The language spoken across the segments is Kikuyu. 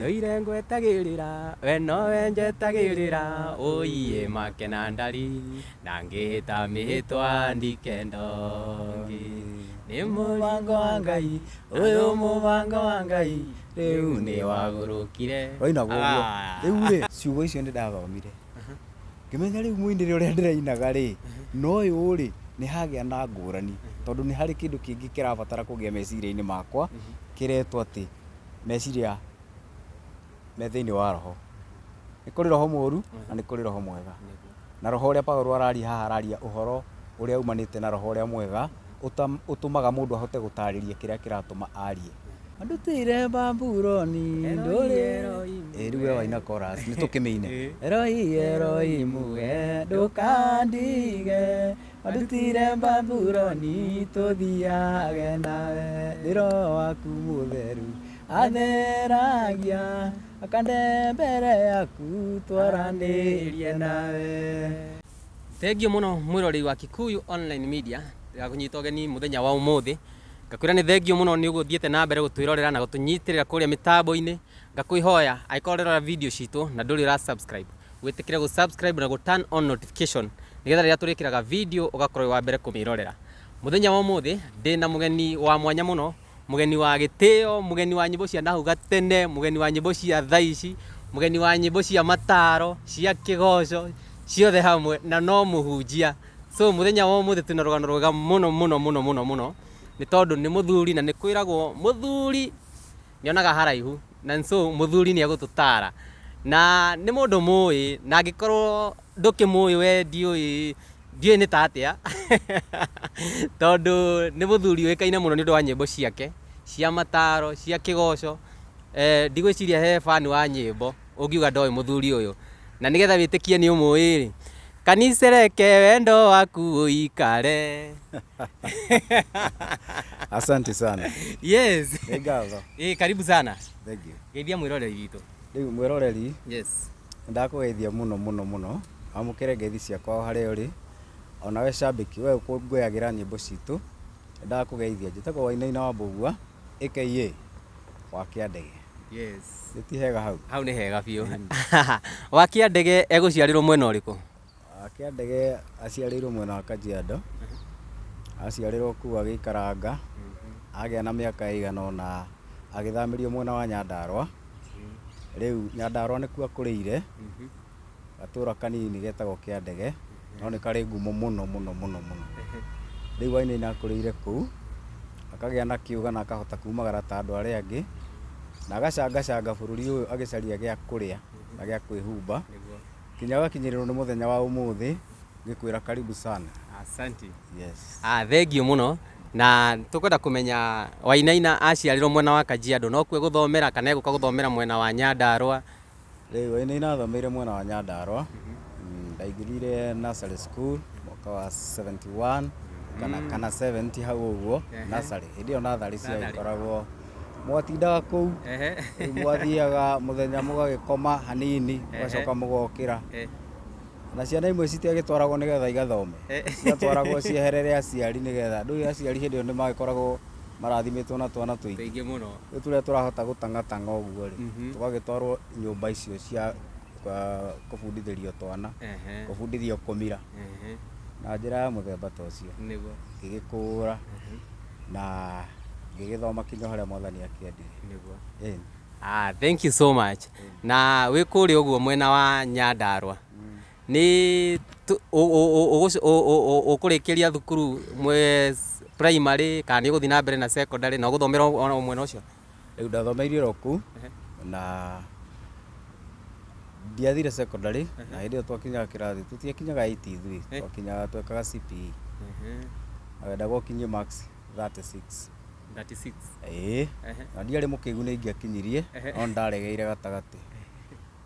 Ndũire ngwetagĩrĩra we nowe njetagĩrĩra ũiĩ make na ndari na ngĩhĩta mĩhĩtwa ndikenda ũngĩ nĩ mũbango wa Ngai ũyũ mũbango wa Ngai rĩu nĩ wagũrũkire. Wainagwo ũguo. Ah. Rĩu rĩ, ciugo icio nĩ ndathomire. Ngĩmenya rĩu mũinĩre ũrĩa ndĩrainaga rĩ, na ũyũ rĩ, nĩ hagĩa na ngũrani. Tondũ nĩ harĩ kĩndũ kĩngĩ kĩrabatara kũgĩa meciria-inĩ makwa, kĩretwo atĩ meciria me thĩinĩ wa roho. Nĩ kũrĩ roho mũru na nĩ kũrĩ roho mwega. Na roho ũrĩa Paulo araria haha araria ũhoro ũrĩa umanĩte na roho ũrĩa mwega ũtũmaga mũndũ ahote gũtarĩria kĩrĩa kĩratũma arie. Andutire Babuloni ndũrĩ. Ĩ rĩu we waina chorus nĩ tũkĩmĩine. Eroi Eroimu we ndũkandige Wandutire Babuloni tũthiage nawe nĩ roho waku mũtheru atheragia akande mbere yaku twaranĩrie nawe. Thengiũ mũno mwĩroreri wa Kikuyu Online Media, ndĩrakũnyita ũgeni mũthenya wa ũmũthĩ, ngakwĩra nĩ thengiũ mũno nĩ ũguo ũthiĩte na mbere gũtwĩrorera na gũtũnyitĩrĩra kũrĩa mĩtambo-inĩ, ngakwĩhoya angĩkorwo ũrerora video citũ na ndũrĩ ũra subscribe, wĩtĩkĩre gũ subscribe na gũ turn on notification nĩgetha rĩrĩa tũrĩkĩraga video ũgakorwo wĩ wa mbere kũmĩrorera. Mũthenya wa ũmũthĩ ndĩna mũgeni wa mwanya mũno, mũgeni wa gĩtĩo, mũgeni wa nyĩmbo cia nahau gatene, mũgeni wa nyĩmbo cia thaa ici, mũgeni wa nyĩmbo cia mataro, cia kĩgoco, ciothe hamwe na no mũhunjia. So mũthenya wa ũmũthĩ twĩna rũgano rwega mũno mũno mũno mũno mũno, nĩ tondũ nĩ mũthuri na nĩ kwĩragwo mũthuri nĩonaga haraihu na so mũthuri nĩ egũtũtara na nĩ mũndũ mũĩ na angĩkorwo ndũkĩmũĩ we ndiũĩ ndiũĩ nĩ ta atĩa tondũ nĩ mũthuri ũĩkaine mũno nĩ ũndũ wa nyĩmbo ciake cia mataro cia kĩgoco. Eh, ndigwĩciria he fan wa nyĩmbo ũngiuga ndoĩ mũthuri ũyũ na nĩgetha wĩtĩkie nĩ ũmũĩ rĩ, kanitha reke wendo waku ũikare. Asante sana. Yes. Nĩ ngatho. Ĩ, karibu sana. Thank you. Geithia mwĩroreri witũ. Rĩu mwĩroreri, Yes. nĩndakũgeithia mũno mũno mũno, wamũkĩre ngeithi ciakwa o harĩa ũrĩ, onawe cambĩki we ũkũngũyagĩra nyĩmbo citũ, nĩndakũgeithia. Njĩtagwo Wainaina wa Mbũgua aka wa Kĩandege. Yes. Nĩ ti hega hau? Hau nĩ hega biũ. Wa Kĩandege egũciarĩrwo mwena ũrĩkũ? Kĩandege aciarĩirwo mwena wa Kajiado, aciarĩrwo kũu agĩikaranga, agĩa na mĩaka ĩigana ũna agĩthamĩrio mwena wa Nyandarũa, rĩu Nyandarũa nĩkuo akũrĩire, gatũra kanini getagwo Kĩandege, no nĩ karĩ ngumo mũno mũno mũno mũno. Rĩu Wainaina akũrĩire kũu, akagĩa na kĩũga na akahota kumagara ta andũ arĩa angĩ, na agacangacanga bũrũri ũyũ agĩcaria gĩa kũrĩa na gĩa kwĩhumba. Kinya ũgakinyĩrĩrwo nĩ mũthenya wa ũmũthĩ ngĩkwĩra karibu sana. Asante. Yes. Ah, thengiũ mũno na tũkwenda kũmenya Wainaina aciarĩrwo mwena wa Kajiado no kuo egũthomera kana egũka gũthomera mwena wa Nyandarũa? Rĩu Wainaina athomeire mwena wa Nyandarũa. Ndaingĩrire nursery school mwaka wa 71 kana 70 hau ũguo nursery. Hĩndĩ ĩyo natharĩ ciagĩkoragwo mwatindaga kũu rĩu mwathiaga mũthenya mũgagĩkoma hanini mũgacoka mũgokĩra na ciana imwe citiagĩtwaragwo nĩgetha igathome ciatwaragwo cieherere aciari nĩgetha ndũĩ aciari hĩndĩ ĩyo nĩ magĩkoragwo marathimĩtwo na twana tũingĩ tũingĩ mũno rĩu tũrĩa tũrahota gũtang'atang'a ũguo rĩ tũgagĩtwarwo nyũmba icio cia kũbundithĩrio twana kũbundithio kũmira na njĩra ya mũthemba ta ũcio ngĩgĩkũra na ngĩgĩthoma kinya harĩa mwathani akĩendire. Nĩguo. Ĩni. Ah, thank you so much. Na wĩ kũrĩa ũguo mwena wa Nyandarũa nĩ ũkũrĩkĩria thukuru mwe primary kana nĩ ũgũthiĩ na mbere na secondary na ũgũthomera o mwena ũcio? Rĩu ndathomeire oro kũu na ndiathire secondary na hĩndĩ ĩyo twakinyaga kĩrathi tũtiakinyaga 8 ithuĩ twakinyaga twekaga CPE na wendaga ũkinyie marks 36. 36. Ĩĩ na ndiarĩ mũkĩgu nĩ ingĩakinyirie no nĩ ndaregeire gatagatĩ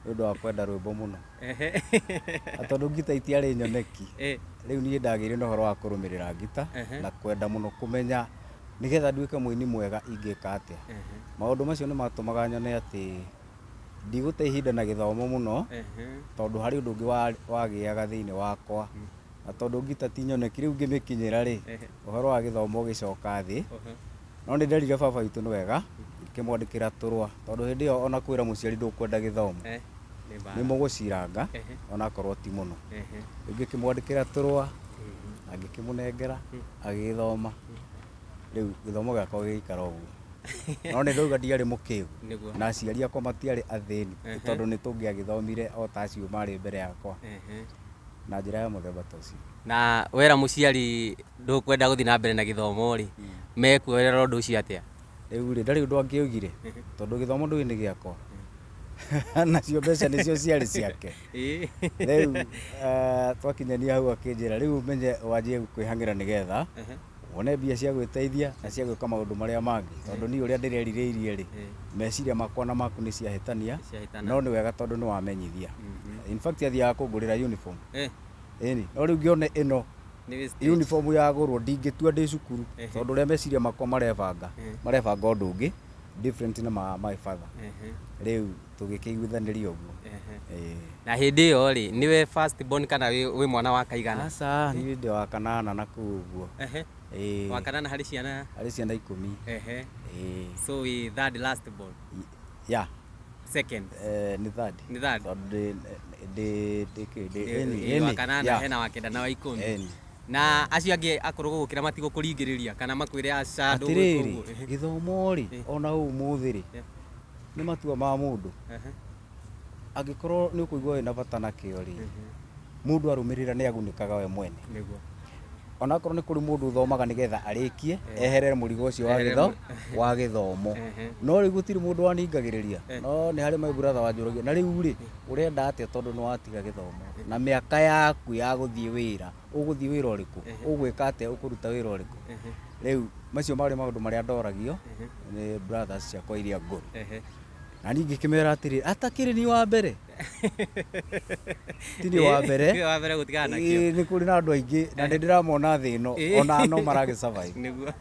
nĩ ũndũ wa kwenda rwĩmbo mũno. Na tondũ ngita itiarĩ nyoneki rĩu niĩ ndagĩire na ũhoro wa kũrũmĩrĩra ngita na kwenda mũno kũmenya nĩgetha nduĩke mũini mwega ingĩka atĩa. Maũndũ macio nĩ matũmaga nyone atĩ ndigũte ihinda na gĩthomo mũno tondũ harĩ ũndũ ũngĩ wagĩaga thĩinĩ wakwa. Na tondũ ngita ti nyoneki rĩu ngĩmĩkinyĩra rĩ, ũhoro wa gĩthomo ũgĩcoka thĩ. No nĩ nderire baba witũ nĩ wega, Ngĩkĩmwandĩkĩra tũrũa tondũ hĩndĩ ĩyo ona kwĩra mũciari ndũkwenda gĩthomo Eh, nĩ mbara. nĩ mũgũciranga Ehe. onakorwo ti mũno. Ehe. Rĩu ngĩkĩmwandĩkĩra tũrũa na ngĩkĩmũnengera agĩgĩthoma. Rĩu gĩthomo gĩakwa gĩgĩikara ũguo. No nĩ ndauga ndiarĩ mũkĩgu Nĩguo. na aciari akwa matiarĩ athĩni Ehe. tondũ nĩ tũngĩagĩthomire o ta acio marĩ mbere yakwa Ehe. na njĩra ya mũthemba ta ũcio. Na wera mũciari ndũkwenda gũthiĩ na mbere na gĩthomo rĩ, mekuoerera ũndũ ũcio atĩa? Rĩu rĩ, ndarĩ ũndũ angĩaugire tondũ gĩthomo ndũĩ nĩ gĩakwa nacio mbeca nĩcio ciarĩ ciake. Ĩĩ. Rĩu eh, twakinyania hau akĩnjĩra rĩu ũmenye wanjie kwĩhang'ĩra nĩgetha Ehe. wone mbia cia gwĩteithia na cia gwĩka maũndũ marĩa mangĩ tondũ niĩ ũrĩa ndĩrerirĩirie rĩ meciria makwa na maku nĩ ciahĩtania Ciahĩtana. no nĩ wega tondũ nĩ wamenyithia. In fact athiaga kũngũrĩra uniform Eh, ĩni no rĩu ngĩone ĩno nĩ wastage. uniform yagũrwo ndingĩtua ndĩ cukuru Ehe. tondũ ũrĩa meciria makwa marebanga Ehe. marebanga ũndũ ũngĩ different na ma my father. Ehe. Rĩu tũgĩkĩiguithanĩria ũguo. Ehe. Ĩĩ. Na hĩndĩ ĩyo rĩ, nĩwe first born kana wĩ wĩ mwana wa kaigana? Aca, niĩ ndĩ wa kanana na kũu ũguo. Ehe. Ĩĩ. Wa kanana harĩ ciana? Harĩ ciana ikũmi. Ehe. Ĩĩ. So wĩ third last born? Yeah. Second. Eh, nĩ third. Nĩ third. Tondũ ndĩ ndĩ ndĩ kĩ ndĩ ĩni Ĩĩ, wa ĩni. kanana Yeah. hena wa kenda na wa ikũmi. Ĩni. Na acio angĩ akũrũ gũgũkĩra matigũkũringĩrĩria kana makwĩre aca ndũgwĩka Atĩrĩrĩ, ũguo? Ehe. gĩthomo rĩ, Ĩĩ. ona ũmũthĩ rĩ, Yeah. nĩ matua ma mũndũ. Ehe. Angĩkorwo nĩ ũkũigua wĩna bata nakĩo rĩ, mũndũ arũmĩrĩra nĩ agunĩkaga we mwene. Nĩguo. Onakorwo nĩ kũrĩ mũndũ ũthomaga nĩgetha arĩkie eherere mũrigo ũcio wa Eherere gĩtho wa gĩthomo. Ehe. No rĩu gũtirĩ mũndũ waningagĩrĩria. No nĩ harĩ my brother wanjũragia na rĩu rĩ ũrenda atĩa tondũ nĩ watiga gĩthomo na mĩaka yaku ya gũthiĩ wĩra ũgũthiĩ wĩra ũrĩkũ ũgwĩka atĩa ũkũruta wĩra ũrĩkũ. Ehe. Rĩu macio marĩ maũndũ marĩa ndoragio nĩ brothers ciakwa iria ngũrũ. Ehe. Na niĩ ngĩkĩmera atĩrĩrĩ atakĩrĩ niĩ wa mbere ti niĩ wa mbere Tiwe wa mbere gũtigana nakĩo. Ĩĩ, nĩ kũrĩ na andũ aingĩ na nĩ ndĩramona thĩ ĩno Ĩĩ. ona no maragĩ survive. Nĩguo.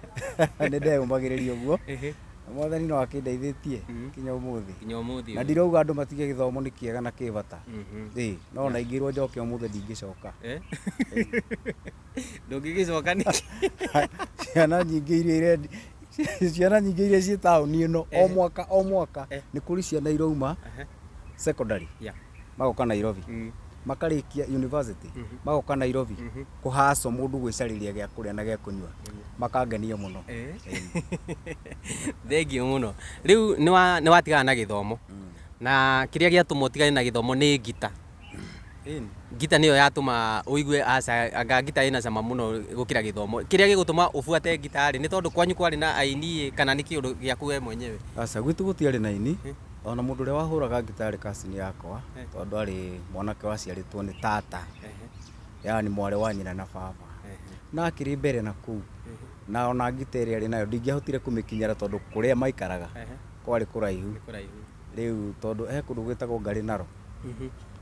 Nĩ ndeyũmagĩrĩria ũguo Ehe. na mwathani no akĩndeithĩtie kinya ũmũthĩ. Nginya ũmũthĩ Na ũyũ. ndirauga andũ matige gĩthomo nĩ kĩega na kĩ bata. Mhm. Ĩĩ, no ona ingĩrwo njoke ũmũthĩ ndingĩcoka. Eh? Ndũngĩgĩcoka nĩkĩ? Ciana nyingĩ iria irendi ciana nyingĩ iria ciĩ taũni ĩno o mwaka o mwaka Eh. nĩ kũrĩ ciana irauma Ehe. secondary Yeah. magoka Nairobi Mm. makarĩkia university magoka Nairobi kũhaco mũndũ gwĩcarĩria gĩa kũrĩa na gĩa kũnyua makangenia mũno. Eh. Thengiũ mũno. Rĩu nĩ watigana na gĩthomo na kĩrĩa gĩatũma ũtigane na gĩthomo nĩ ngita. Ĩni. Ngita nĩyo yatũma ũigue aca anga ngita ĩna cama mũno gũkĩra gĩthomo. Kĩrĩa gĩgũtũma ũbuate ngita rĩ nĩ tondũ kwanyu kwarĩ na aini ĩ kana nĩ kĩũndũ gĩaku we mwenyewe? Aca gwitũ gũtiarĩ na aini ona mũndũ ũrĩa wahũraga ngita arĩ cousin yakwa tondũ arĩ mwanake waciarĩtwo nĩ tata yani mwarĩ wa nyina na baba na akĩrĩ mbere na kũu na ona ngita ĩrĩa arĩ nayo ndingĩahotire kũmĩkinyĩra tondũ kũrĩa maikaraga kwarĩ kũraihu. Nĩ kũraihu. Rĩu tondũ he kũndũ gwĩtagwo Ngarĩ Naro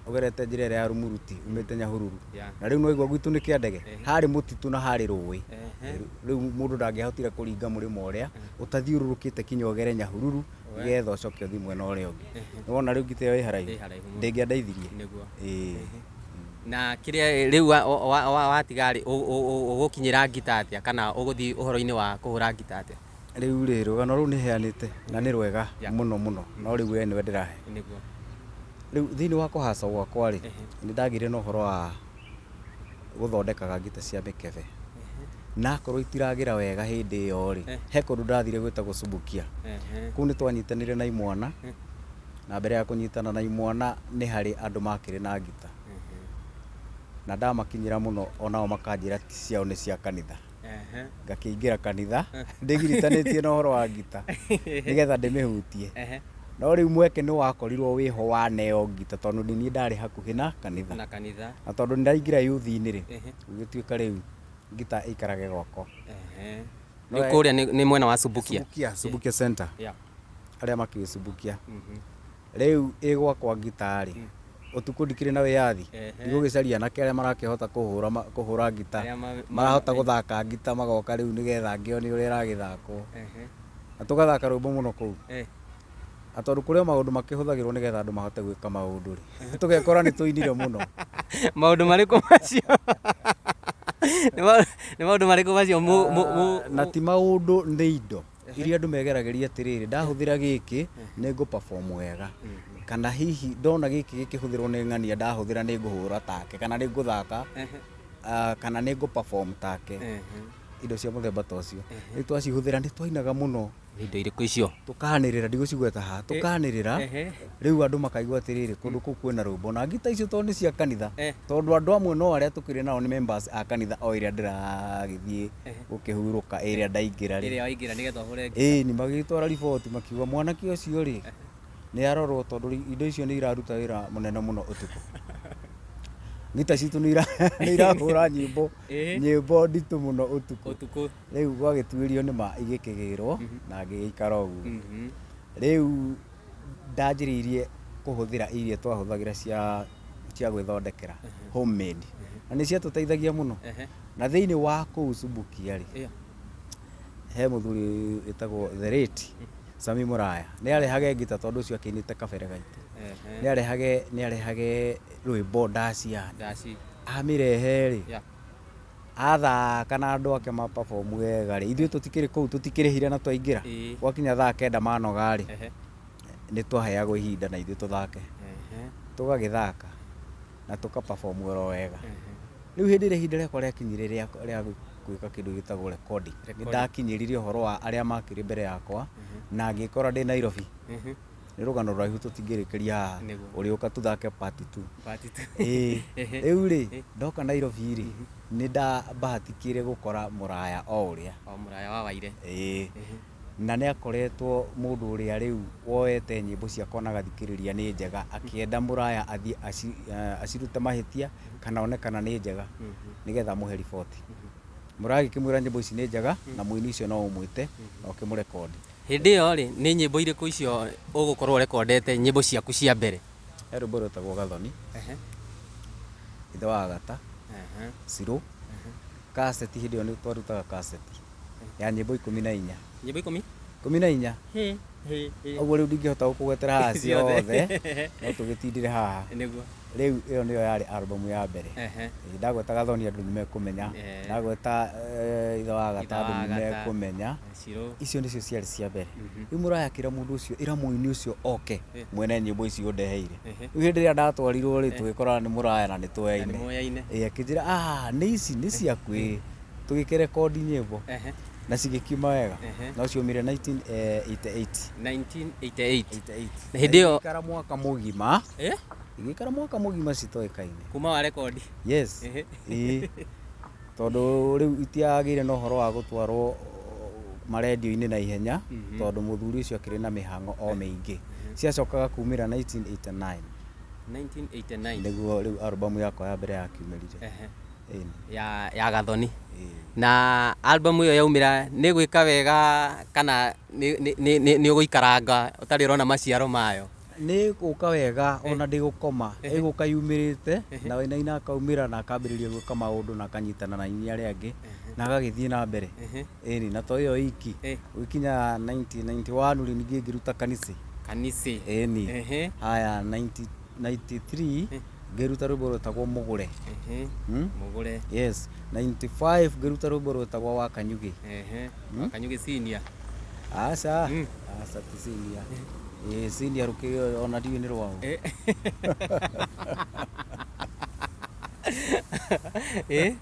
ũgerete njĩra ĩrĩa ya Rumuruti umĩte Nyahururu Yeah. na rĩu nĩwaigua gwitũ nĩ kĩandege harĩ mũtitũ na harĩ rũĩ. Ehe. Rĩu mũndũ ndangĩahotire kũringa mũrĩmo ũrĩa ũtathiũrũrũkĩte kinya ũgere Nyahururu nĩgetha ũcoke ũthiĩ mwena ũrĩa ũngĩ. Nĩwona rĩu ngita ĩyo ĩ Ĩ haraihu haraihu mũno. ndĩngĩandeithirie. Nĩguo. Ĩĩ. Na kĩrĩa rĩu watiga rĩ ũgũkinyĩra ngita atĩa kana ũgũthiĩ ũhoro-inĩ wa kũhũra ngita atĩa? Rĩu rĩ rũgano rũu nĩ heanĩte na nĩ rwega Yeah. mũno mũno no rĩu we nĩwe ndĩrahe. Nĩguo. Rĩu thĩinĩ wa kũhaca gwakwa rĩ nĩ ndagĩire na ũhoro wa gũthondekaga ngita cia mĩkebe na akorwo itiragĩra wega hĩndĩ ĩyo rĩ he kũndũ ndathire gwĩtagwo Subukia. Ehe. Kũu nĩ twanyitanire na imwana na mbere ya kũnyitana na imwana nĩ harĩ andũ makĩrĩ na ngita na ndamakinyĩra mũno onao makanjĩra ti ciao nĩ cia kanitha. Ehe. Ngakĩingĩra kanitha ndĩgiritanĩtie na ũhoro wa ngita nĩgetha ndĩmĩhutie. Ehe. No rĩu mweke nĩ wakorirwo wĩho waneo ngita tondũ nĩ niĩ ndarĩ hakuhĩ na kanitha. Na kanitha. Na tondũ nĩ ndaingĩra youth-inĩ rĩ Ehe. gũgĩtuĩka rĩu ngita ĩikarage gwakwa. Ehe. No Rĩu kũrĩa nĩ mwena wa Subukia. Subukia, Subukia Center. Yeah. Arĩa makĩũĩ Subukia. Mhm. Rĩu ĩ gwakwa ngita rĩ ũtukũ ndikĩrĩ na wĩyathi Ehe. ndigũgĩcaria anake arĩa marakĩhota kũhũra kũhũra ngita Arĩa marahota gũthaka ngita magoka rĩu nĩgetha ngĩone ũrĩa ĩragĩthakwo Ehe. na tũgathaka rwĩmbo mũno kũu. Eh. Na tondũ kũrĩ o maũndũ makĩhũthagĩrwo nĩgetha andũ mahote gwĩka maũndũ rĩ tũgekora nĩ tũinire mũno. Maũndũ marĩkũ macio? Nĩ maũndũ marĩkũ macio Na ti maũndũ nĩ indo. Iria andũ megeragĩria atĩrĩrĩ, ndahũthĩra gĩkĩ nĩ ngũ perform wega, kana hihi ndona gĩkĩ gĩkĩhũthĩrwo nĩ ng'ania ndahũthĩra nĩ ngũhũra take, kana nĩ ngũthaka, kana nĩ ngũ perform take. Indo cia mũthemba ta ũcio rĩu twacihũthĩra nĩ twainaga mũno. Nĩ indo irĩkũ icio? Tũkanĩrĩra, ndigũcigweta haha, tũkanĩrĩra. Rĩu andũ makaigua atĩrĩrĩ, kũndũ kũu kwĩna rwĩmbo, na ngita icio tondũ nĩ cia kanitha, tondũ andũ amwe no arĩa tũkĩrĩ nao nĩ members a kanitha o ĩrĩa ndĩragĩthiĩ gũkĩhurũka, ĩrĩa ndaingĩra rĩ. Ĩrĩa waingĩra nĩgetha ũhũre ngita. Ĩni, magĩgĩtwara riboti makiuga mwanake ũcio rĩ, nĩ arorwo tondũ indo icio nĩ iraruta wĩra mũnene mũno ũtukũ. Ngita citũ nĩ irahũra nyĩmbo, nyĩmbo nditũ mũno ũtukũ. Ũtukũ. Rĩu gwagĩtuĩrio nĩ ma igĩkĩgĩrwo na ngĩgĩikara ũguo. Rĩu ndanjĩrĩirie kũhũthĩra iria twahũthagĩra cia gwĩthondekera, homemade, na nĩ ciatũteithagia mũno. Na thĩinĩ wa kũu Subukia rĩ, he mũthuri wĩtagwo the late Sami Mũraya, nĩ arehage ngita tondũ ũcio akĩinĩte kabere gaitũ. Nĩ arehage rwĩmbo ndaci yani. Ndaci. Amĩrehe rĩ, athaka na andũ ake ma perform wega rĩ, ithuĩ tũtikĩrĩ kũu, tũtikĩrĩhire na twaingĩra. Gwakinya thaa 9 manoga rĩ, nĩ twaheagwo ihinda na ithuĩ tũthake. Tũgagĩthaka na tũka perform oro wega. Rĩu hĩndĩ ĩrĩa ihinda rĩakwa rĩakinyire rĩa gwĩka kĩndũ gĩtagwo recording, nĩ ndakinyĩrire ũhoro wa arĩa makĩrĩ mbere yakwa na ngĩkora ndĩ Nairobi. Nĩ rũgano rũraihu tũtingĩrĩkĩria haha. Ũrĩũka tũthake part 2. Part 2. Ĩĩ. Rĩu rĩ, ndoka Nairobi rĩ, nĩ ndabahatikire gũkora mũraya o ũrĩa. O mũraya wa Waire. Ĩĩ. Na nĩ akoretwo mũndũ ũrĩa rĩu woete nyĩmbo ciakwa na agathikĩrĩria nĩ njega, akĩenda mũraya athiĩ acirute mahĩtia kana one kana nĩ njega nĩgetha amũhe riboti. Mũraya agĩkĩmwĩra nyĩmbo ici nĩ njega na mũini ũcio no ũmwĩte na ũkĩmũrekondi. Hĩndĩ ĩyo rĩ, nĩ nyĩmbo irĩkũ icio ũgũkorwo ũrekondete, nyĩmbo ciaku cia mbere? He rwĩmbo rwĩtagwo Gathoni, Ithe wa Agata, Cirũ, kaseti hĩndĩ ĩyo nĩ twarutaga kaseti ya nyĩmbo 14. Nyĩmbo 10? 14. Hĩ, hĩ, hĩ. Ũguo rĩu ndingĩhota gũkũgwetera haha Ciothe. ciothe, no tũgĩtindĩre haha. Rĩu ĩyo nĩyo yarĩ album ya mbere. Ndagweta Gathoni andũ nĩ mekũmenya. Ndagweta Ithe wa Agata Ithe wa andũ nĩ Agata. mekũmenya. Cirũ. Icio nĩcio ciarĩ cia mbere. Rĩu mũraya akĩra mũndũ ũcio, ĩra mũini ũcio oke mwene nyĩmbo ici ũndeheire. Rĩu hĩndĩ ĩrĩa ndatwarirwo rĩ, tũgĩkorana nĩ mũraya na nĩ Na nĩ twoyaine. mwoyaine. Ĩĩ, akĩnjĩra, ah, nĩ ici nĩ ciaku ĩĩ. Tũgĩkĩrekondi nyĩmbo na cigĩkiuma wega. No ciaumire 1988. 1988. 88. Na hĩndĩ ĩyo Igĩikara mwaka mũgima. Igĩikara mwaka mũgima citoĩkaine. Kuma wa rekondi. Yes. Ĩĩ. Tondũ rĩu itiagĩire na ũhoro wa gũtwarwo marendio-inĩ na ihenya, tondũ mũthuri ũcio akĩrĩ na mĩhang'o o mĩingĩ. Ciacokaga kumĩra 1989. 1989. Nĩguo rĩu album yakwa ya mbere yakiumĩrire. Ĩni. Ya Gathoni. Na album ĩyo yaumĩra nĩ gwĩka wega kana nĩ ũgũikaranga ũtarĩ ũrona maciaro mayo? Nĩ gũka wega ona ndĩgũkoma, ĩgũka yumĩrĩte na Wainaina akaumĩra na akambĩrĩria gwĩka maũndũ na akanyitana na aini arĩa angĩ na agagĩthiĩ na mbere. Ĩni, na to ĩyo iki, gũgĩkinya 1991 rĩ, ningĩ ngĩruta Kanisi. Kanisi. Ĩni. Haya 1993 ngĩruta rwĩmbo rwĩtagwo Mũgũre. Mũgũre. Yes, 95 ngĩruta rwĩmbo rwĩtagwo Wa Kanyugĩ. Wa Kanyugĩ senior. Aca, aca ti senior. Ĩĩ senior rũkĩ ona ndiũĩ nĩ rwaũ. Ĩĩ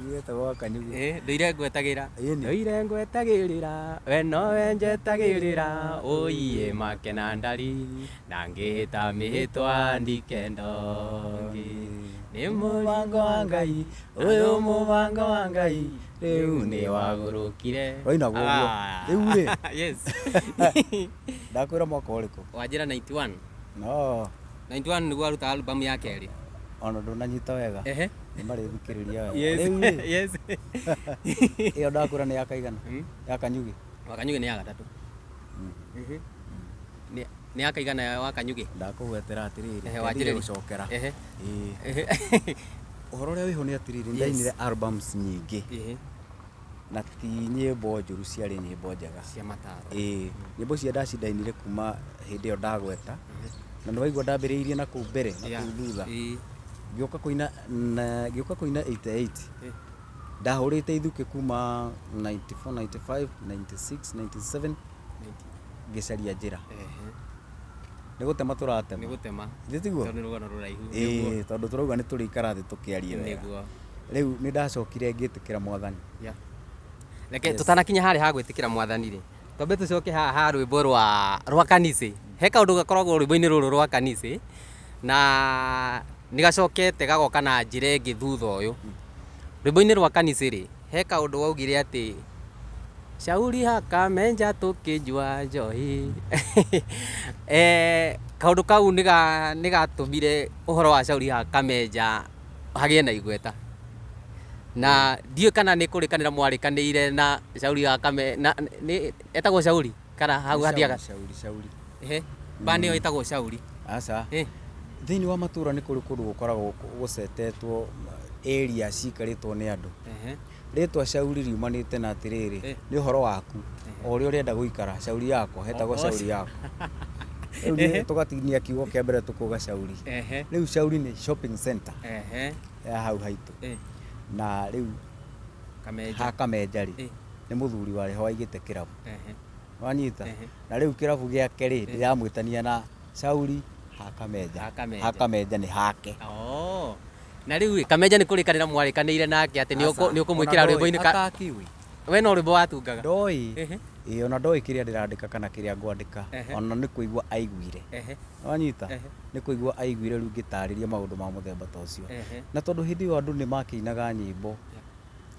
rwetagwo Wa Kanyugĩ. Ndũire ngwetagĩra. Ĩni. Ndũire ngwetagĩrĩra, we nowe njetagĩrĩra, ũiye make na ndari, na ngĩhĩta mĩhĩtwa ndikendongi. Nĩ mũbango wa Ngai, ũyũ mũbango wa Ngai, rĩu nĩ wagũrũkire. Wainagwo ũguo. Rĩu rĩ. Yes. Ndakwĩra mwaka ũrĩkũ? Wanjĩra 91. No. 91 nĩguo aruta album ya kerĩ. Ona ndũnanyita wega. Nĩ marĩthikĩrĩria wega. Yes. Rĩu rĩ. Yes. Ĩyo ndakwĩra nĩ ya kaigana? Ya Kanyugĩ. Wa Kanyugĩ nĩ ya gatatũ. Nĩ ya kaigana wa Kanyugĩ? Ndakũgwetera atĩrĩrĩ. Ehe, wanjĩrĩria. Gũcokera. Ĩĩ. Ũhoro ũrĩa wĩho nĩ atĩrĩrĩ, ndainire albums nyingĩ. Na ti nyĩmbo njũru, ciarĩ nyĩmbo njega. Cia mataro. Ĩĩ, nyĩmbo cia ndaci ndainire kuma hĩndĩ ĩyo ndagweta. Na nĩ waigua ndambĩrĩirie na kũu mbere na kũu thutha. Ngĩũka kũina na ngĩũka kũina 88. Ndahũrĩte ithukĩ kuma 94, 95, 96, 97 ngĩcaria njĩra. Nĩ gũtema tũratema. Nĩ gũtema. Githĩ tiguo? Tondũ nĩ rũgano rũraihu. Nĩguo. Ĩĩ, tondũ tũrauga nĩ tũrĩikara thĩ tũkĩarie wega. Nĩguo. Rĩu nĩ ndacokire ngĩtĩkĩra Mwathani. Yeah. Reke tũtanakinya harĩa ha gwĩtĩkĩra Mwathani rĩ, twambe tũcoke haha ha rwĩmbo rwa rwa kanicĩ. He kaũndũ gakoragwo rwĩmbo-inĩ rũrũ rwa kanicĩ na nĩ gacokete gagoka na njĩra ĩngĩ thutha ũyũ. Rwĩmbo-inĩ rwa kanicĩ rĩ, he kaũndũ waugire atĩ Shauri hakamenja tũkĩnyua njohi. Eh, kaũndũ kau nĩ gatũmire ũhoro wa Shauri hakamenja hagĩe na igweta. Na ndiũĩ kana nĩ kũrĩkanĩra mwarĩkanĩire na Shauri hakame na nĩ etagwo Shauri kana hau hathiaga. Shauri, Shauri. Ehe. Ba nĩyo ĩtagwo Shauri. Aca. Eh. Thĩinĩ wa matũra nĩ kũrĩ kũndũ gũkoragwo gũcetetwo area cikarĩtwo nĩ andũ. Ehe. Rĩtwa Shauri riumanĩte na atĩrĩrĩ, Eh. nĩ ũhoro waku, o ũrĩa ũrenda gũikara, shauri yako, hetagwo Oh, shauri yako. Rĩu nĩ tũgatinia kiugo kĩa mbere tũkauga shauri. Ehe. Rĩu shauri nĩ shopping center Ehe. ya hau haitũ. Eh. Na rĩu Kamenja. ha Kamenja rĩ, Eh. nĩ mũthuri warĩ ho waigĩte kĩrabu. Ehe. Wanyita? Ehe. Na rĩu kĩrabu gĩake rĩ, ndĩramwĩtania na Shauri ha Kamenja. Ha Kamenja. Ha Kamenja nĩ hake. Oh. Na rĩu ĩ, Kamenja nĩ kũrĩkanĩra mwarĩkanĩire nake atĩ nĩ ũkũmwĩkĩra rwĩmbo-inĩ ka Atakĩũĩ. we no rwĩmbo watungaga. Ndoĩ. Ehe. Ĩĩ ona ndoĩ kĩrĩa ndĩrandĩka kana kĩrĩa ngwandĩka. Ehe. Ona nĩ kũigua aiguire. Ehe. Wanyita? Ehe. Nĩ kũigua aiguire rĩu ngĩtarĩria maũndũ ma mũthemba ta ũcio. Ehe. Na tondũ hĩndĩ ĩyo andũ nĩ makĩinaga nyĩmbo,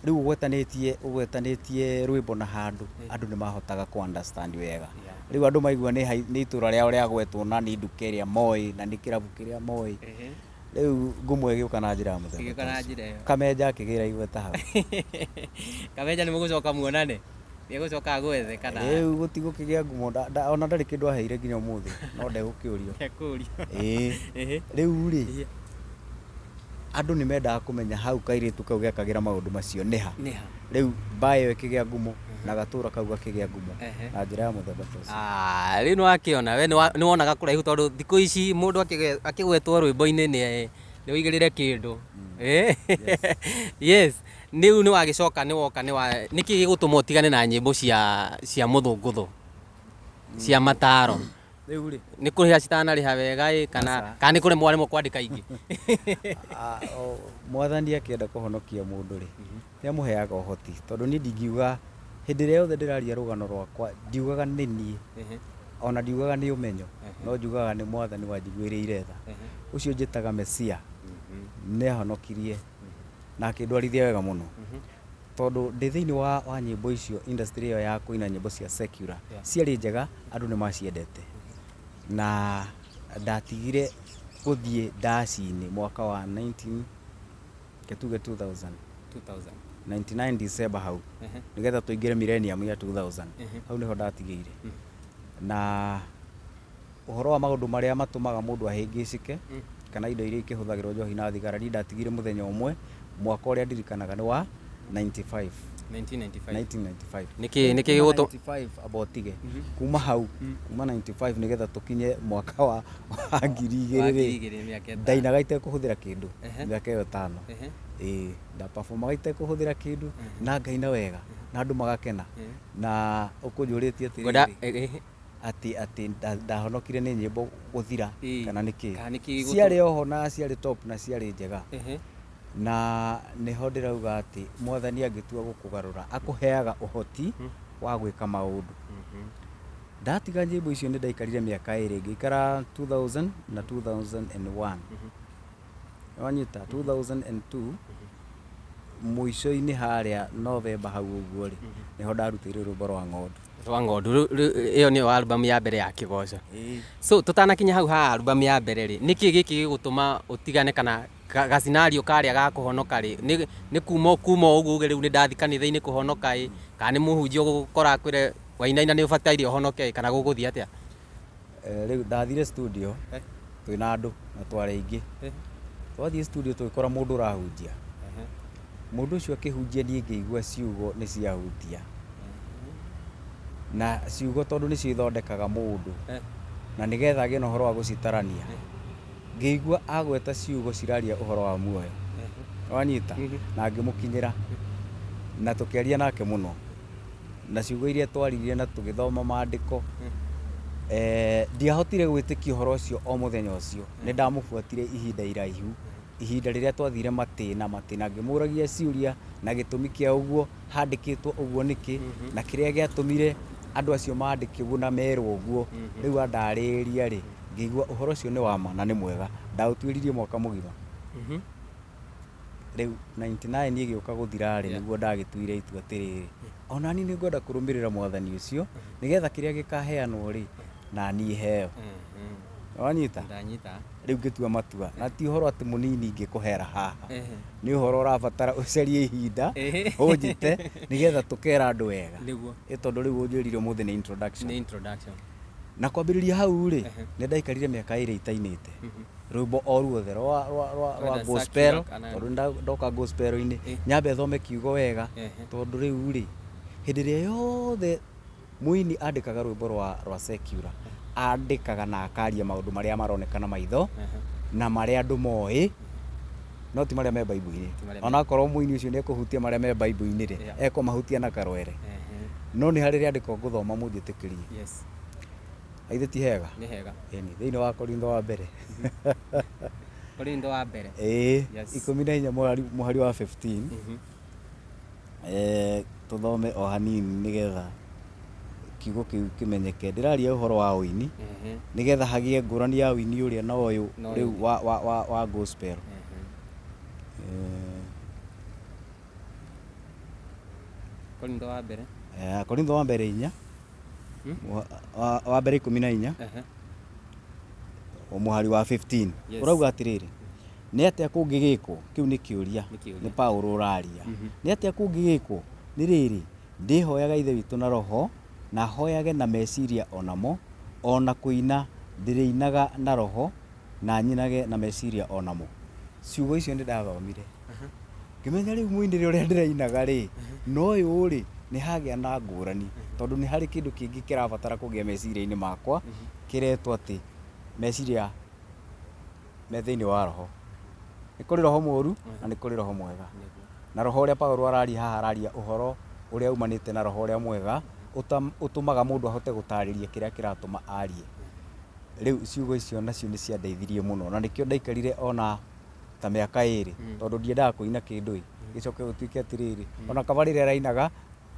rĩu ũgwetanĩtie ũgwetanĩtie rwĩmbo na handũ, andũ nĩ mahotaga kũ understand wega. Yeah. Rĩu andũ maigua nĩ nĩ itũra rĩao rĩagwetwo na nĩ nduka ĩrĩa moĩ na nĩ kĩrabu kĩrĩa moĩ. Ehe. Rĩu ngumo ĩgĩũka na njĩra ya mũthemba Ĩgĩũka ta na ũcio. njĩra ĩyo. Kamenja akĩgĩra igweta hau. Kamenja nĩ mũgũcoka muonane. Nĩ egũcoka agwethe kana Rĩu gũtigũkĩgĩa ngumo ona ndarĩ kĩndũ aheire nginya ũmũthĩ no ndegũkĩũrio. Ekũrio. Ĩĩ. Ehe. Rĩu rĩ, Ĩĩ. andũ nĩ mendaga kũmenya hau kairĩtu kau gekagĩra maũndũ macio nĩ ha. Nĩ ha. Rĩu mbaa ĩyo ĩkĩgĩa ngumo na gatũra kau gakĩgĩa ngumo Ehe. na njĩra ya mũthemba ta ũcio. Ah, rĩu nĩ wakĩona we nĩ wonaga kũraihu tondũ thikũ ici mũndũ akĩgwetwo rwĩmbo-inĩ nĩ nĩ ũigĩrĩre kĩndũ. Eh? Yes. Rĩu nĩ wagĩcoka nĩ woka nĩ wa nĩkĩ gĩgũtũma ũtigane na nyĩmbo cia cia mũthũngũthũ cia mataro? Rĩu rĩ, Nĩ kũrĩha citanarĩha wega ĩ kana Aca. kana nĩ kũremwo waremwo kwandĩka ingĩ? Mwathani akĩenda kũhonokia mũndũ rĩ, nĩ amũheaga ũhoti tondũ niĩ ndingiuga hĩndĩ ĩrĩa yothe ndĩraria rũgano rwakwa ndiugaga nĩ niĩ ona ndiugaga nĩ ũmenyo no njugaga nĩ Mwathani wanjiguĩrĩire tha. Ũcio njĩtaga Mesia nĩ ahonokirie na akĩndwarithia wega mũno tondũ ndĩ thĩinĩ wa, wa nyĩmbo icio industry ĩyo ya kũina nyĩmbo cia secular ciarĩ njega andũ nĩ maciendete na ndatigire gũthiĩ ndaci-inĩ mwaka wa 19 reke tuge 2000 2000. 99 December hau Ehe. nĩgetha tũingĩre millennium ya 2000 Ehe. hau nĩho ndatigĩire na ũhoro wa maũndũ marĩa matũmaga mũndũ ahĩngĩcĩke kana indo iria ikĩhũthagĩrwo njohi na thigara niĩ ndatigire mũthenya ũmwe mwaka ũrĩa ndirikanaga nĩ wa 95 1995. 1995. Nĩkĩ nĩkĩ Kuma gĩgũtũ 95 amba ũtige kuma hau kuma 95 nĩgetha tũkinye mwaka wa wa ngiri Wa igĩrĩ rĩ 2000 mĩaka ĩtano. ndainaga itekũhũthĩra kĩndũ Ehe. mĩaka ĩyo ĩtano. Ehe. Ĩĩ ndaperformaga itekũhũthĩra kĩndũ na ngaina wega na andũ magakena na ũkũnjũrĩtie Ngwenda atĩrĩrĩ atĩ atĩ ndahonokire nĩ nyĩmbo gũthira Ĩĩ. kana nĩkĩ Kana nĩkĩ gĩgũtũ- ciarĩ oho na ciarĩ top na ciarĩ njega Ehe. na nĩho ndĩrauga atĩ Mwathani angĩtua gũkũgarũra akũheaga ũhoti wa gwĩka maũndũ. Ndatiga nyĩmbo icio nĩ ndaikarire mĩaka ĩrĩ ngĩikara 2000 na 2001 wanyita 2002 mũico-inĩ harĩa November hau ũguo rĩ nĩho ndarutĩire rwĩmbo rwa ng'ondu. Rwa ng'ondu ĩyo nĩyo album ya mbere ya kĩgoco. So tũtanakinya hau ha album ya mbere rĩ, nĩkĩ gĩkĩ gĩgũtũma ũtigane kana ga scenario karĩa ga kũhonoka rĩ, nĩ nĩ kuma kuma o ũguo uge rĩu nĩ ndathi kanitha-inĩ kũhonoka ĩ, kana nĩ mũhunjia ũgũgũkora akwĩre wainaina nĩ ũbataire ũhonoke ĩ, kana gũgũthiĩ atĩa? Rĩu ndathire studio twĩna andũ na twarĩ aingĩ. Twathiĩ studio tũgĩkora mũndũ ũrahunjia. Mũndũ ũcio akĩhunjia niĩ ngĩigua ciugo nĩ ciahutia. Na ciugo tondũ nĩcio ithondekaga mũndũ na nĩgetha agĩe na ũhoro wa gũcitarania. Ngĩigua agweta ciugo ciraria ũhoro wa muoyo. Wanyita? Na ngĩmũkinyĩra. Na tũkĩaria nake mũno na ciugo iria twaririe na tũgĩthoma maandĩko. Ndiahotire gwĩtĩkia ũhoro ũcio o mũthenya ũcio, nĩ ndamũbuatire ihinda iraihu, ihinda rĩrĩa twathire matĩna matĩna, ngĩmũragia ciũria na gĩtũmi kĩa ũguo handĩkĩtwo ũguo nĩkĩ, na kĩrĩa gĩatũmire andũ acio mandĩke ũguo na merwo ũguo. Rĩu andarĩria rĩ, ngĩigua ũhoro ũcio nĩ wa ma na nĩ mwega. Ndaũtuĩririe mwaka mũgima. Rĩu 99 ĩgĩũka gũthira rĩ, nĩguo ndagĩtuire itua atĩrĩrĩ, ona niĩ nĩ ngwenda kũrũmĩrĩra mwathani ũcio, nĩgetha kĩrĩa gĩkaheanwo rĩ, naniĩ heo. Wanyita? Ndanyita. Rĩu ngĩtua matua, na ti ũhoro atĩ mũnini ingĩkũhera haha, nĩ ũhoro ũrabatara ũcarie ihinda ũnjĩte nĩgetha tũkera andũ wega. Nĩguo. Ĩ tondũ rĩu ũnjĩrire ũmũthĩ nĩ introduction. Nĩ introduction. Na kwambĩrĩria hau rĩ, nĩ ndaikarire mĩaka ĩrĩ itainĩte rwĩmbo o ruothe rwa Whether gospel, secular kana- tondũ ndoka gospel-inĩ nyambe thome kiugo wega, tondũ rĩu rĩ, hĩndĩ ĩrĩa yothe mũini andĩkaga rwĩmbo rwa secular, andĩkaga na akaria maũndũ marĩa maroneka na maitho na marĩa andũ moĩ, no ti marĩa me Bible-inĩ. Ti marĩa me- Onakorwo mũini ũcio nĩ ekũhutia marĩa me Bible-inĩ rĩ, ekũmahutia na karwere. No nĩ harĩ rĩandĩko ngũthoma mũnjĩtĩkĩrie. Githĩ ti hega? Nĩ hega. Ĩni, thĩinĩ wa Korintho wa mbere. Korintho wa mbere. Ĩĩ, 14 mũhari wa 15. Tũthome o hanini nĩgetha kiugo kĩu kĩmenyeke. Ndĩraria ũhoro wa ũini, nĩgetha hagĩe ngũrani ya ũini ũrĩa na ũyũ Na ũyũ rĩu ũngĩ. wa gospel. Korintho wa mbere. Korintho wa mbere 4, wa mbere 14, mũhari wa 15. Ũrauga atĩrĩrĩ, nĩ atĩa kũngĩgĩkwo? Kĩu nĩ kĩũria, Nĩ kĩũria. nĩ Paulo ũraria. Nĩ atĩa kũngĩgĩkwo? Nĩ rĩrĩ, ndĩhoyaga Ithe witũ na roho, na hoyage na meciria o namo, o na kũina ndĩrĩinaga na roho, na nyinage na meciria o namo. Ciugo icio nĩ ndathomire, ngĩmenya rĩu mũinĩre ũrĩa ndĩrainaga rĩ, na ũyũ rĩ, nĩ hagĩa na ngũrani, tondũ nĩ harĩ kĩndũ kĩngĩ kĩrabatara kũgĩa meciria-inĩ makwa, kĩretwo atĩ meciria me thĩinĩ wa roho. Nĩ kũrĩ roho mũru na nĩ kũrĩ roho mwega. Na roho ũrĩa Paulo araria haha, araria ũhoro ũrĩa umanĩte na roho ũrĩa mwega, ũtũmaga mũndũ ahote gũtarĩria kĩrĩa kĩratũma arie. Rĩu ciugo icio nacio nĩ ciandeithirie mũno, na nĩkĩo ndaikarire ona ta mĩaka 2, tondũ ndiendaga kũina kĩndũ ĩ, gĩcoke gũtuĩke atĩrĩrĩ, ona kaba rĩrĩa arainaga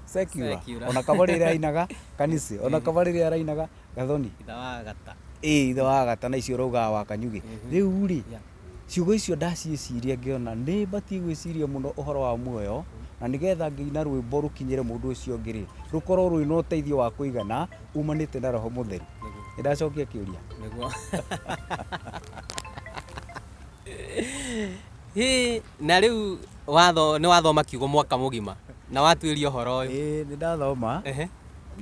secular, Secular. ona kaba rĩrĩa arainaga kanitha, ona kaba rĩrĩa arainaga gathoni. Ithe wa gata. Ĩĩ, ithe wa gata na icio ũraugaga wa kanyugĩ. Rĩu rĩ, ciugo icio ndaciĩciria ngĩona nĩ batiĩ gwĩciria mũno ũhoro wa muoyo, na nĩgetha ngĩina rwĩmbo rũkinyĩre mũndũ ũcio ũngĩ rĩ, rũkorwo rwĩna ũteithio wa kũigana umanĩte na roho mũtheru. Nĩ ndacokia kĩũria. Nĩguo. Hĩ, na rĩu watho nĩ wathoma kiugo mwaka mũgima na watuĩria ũhoro ũyũ. Ĩĩ, nĩ ndathoma.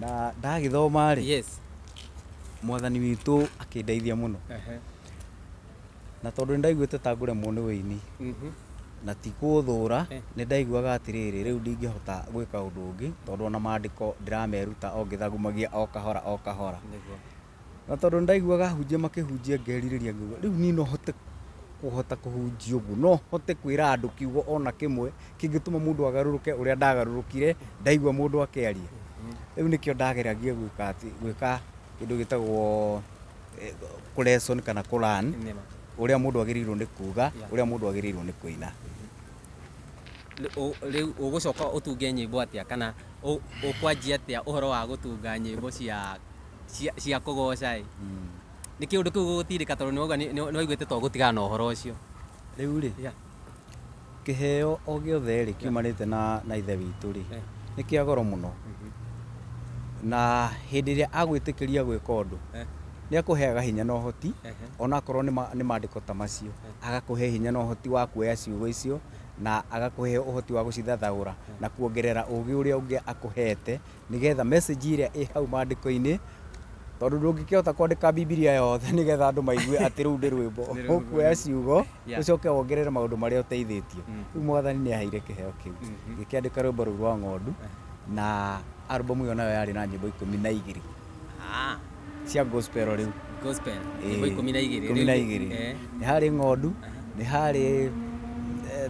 Na ndagĩthoma rĩ, mwathani witũ akĩndeithia mũno. Na tondũ nĩ ndaiguĩte ta ngũremwo nĩ ũini, na ti kũthũra, nĩ ndaiguaga atĩrĩrĩ, rĩu ndingĩhota gwĩka ũndũ ũngĩ, tondũ ona maandĩko ndĩrameruta o ngĩthagumagia o kahora o kahora. Na tondũ nĩ ndaiguaga ahunjia makĩhunjia ngerirĩria ngauga, rĩu niĩ no hote kũhota kũhunjia ũguo, no hote kwĩra andũ kiugo ona kĩmwe kĩngĩtũma mũndũ agarũrũke ũrĩa ndagarũrũkire ndaigua mũndũ akĩaria. Rĩu nĩkĩo ndageragia gwĩka atĩ, gwĩka kĩndũ gĩtagwo kũ lesson kana kũ learn ũrĩa mũndũ agĩrĩirwo nĩ kuga, ũrĩa mũndũ agĩrĩirwo nĩ kũina. Rĩu ũgũcoka ũtunge nyĩmbo atĩa, kana ũkwanjia atĩa ũhoro wa gũtunga nyĩmbo cia kũgoca ĩ? Nĩ kĩũndũ kĩu gũgũtindĩka tondũ nĩ wauga nĩ waiguĩte to gũtigana na ũhoro ũcio? Rĩu rĩ, kĩheo o gĩothe rĩ, kiumanĩte na Ithe witũ rĩ, nĩ kĩa goro mũno. Na hĩndĩ ĩrĩa agwĩtĩkĩria gwĩka ũndũ, nĩ akũheaga hinya na ũhoti, onakorwo nĩ maandĩko ta macio, agakũhe hinya na ũhoti wa kuoya ciugo icio, na agakũhe ũhoti wa gũcithathaũra na kuongerera ũgĩ ũrĩa ũngĩ akũhete, nĩgetha message ĩrĩa ĩ hau maandĩko-inĩ, tondũ ndũngĩkĩhota kwandĩka Bibilia yothe nĩgetha andũ maigue atĩ rũu nĩ rwĩmbo. Ũkuoya ciugo, ũcoke wongerere maũndũ marĩa ũteithĩtio. Rĩu mwathani nĩ aheire kĩheo kĩu, ngĩkĩandĩka rwĩmbo rũu rwa ng'ondu, na album ĩyo nayo yarĩ na nyĩmbo 12 cia gospel rĩu. Gospel, nyĩmbo 12. 12. Nĩ harĩ ng'ondu, nĩ harĩ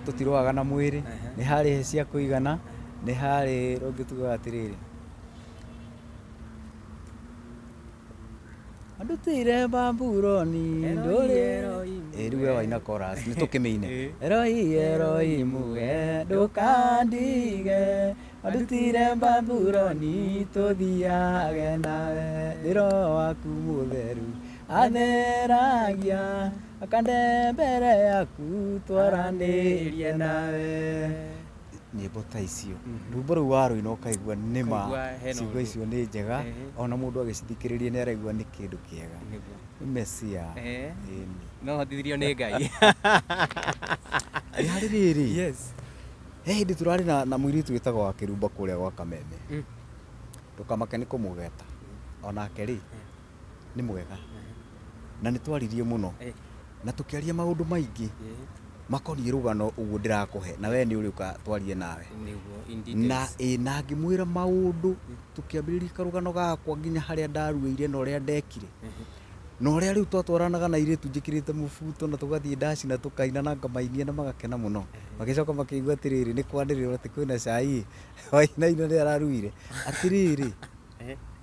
tũtirũaga na mwĩrĩ, nĩ harĩ cia kũigana, Nĩ harĩ rũngĩ tugaga atĩrĩrĩ, Andutire Babuloni Eloi, ndũrĩ. Elohim, Ĩ rĩu we waina chorus nĩ tũkĩmĩine. Ĩ. Eloi Elohimu we ndũkandige andutire Babuloni tũthiage nawe nĩ roho waku mũtheru atheragia akande mbere yaku twaranĩrie nawe. Nyĩmbo ta icio rwĩmbo rũu warũina ũkaigua nĩma Ũkaigua hena ciugo ũndũ. icio nĩ njega ona mũndũ agĩcithikĩrĩria nĩ araigua nĩ kĩndũ kĩega. Nĩguo. Nĩ Mesia. Ĩni. No hotithirio nĩ Ngai. Nĩ harĩ rĩrĩ Yes. he hĩndĩ tũrarĩ na mũirĩtu wĩtagwo wa Kĩrumba kũrĩa gwa Kameme. Ndũkamake nĩ kũmũgweta. Onake rĩ nĩ mwega na nĩ twaririe mũno na tũkĩaria maũndũ maingĩ makoniĩ rũgano ũguo ndĩrakũhe na we nĩ ũrĩũka twarie nawe. Nĩguo, in details. Na ĩ na ngĩmwĩra maũndũ tũkĩambĩrĩria karũgano gakwa nginya harĩa ndaruĩire na ũrĩa ndekire na ũrĩa rĩu twatwaranaga na airĩtu njĩkĩrĩte mũbuto na tũgathiĩ ndaci na tũkaina na ngamainia na magakena mũno. Magĩcoka makĩigua atĩrĩrĩ nĩ kwanĩrĩrwo atĩ kwĩna cai wainaina nĩ araruire. Atĩrĩrĩ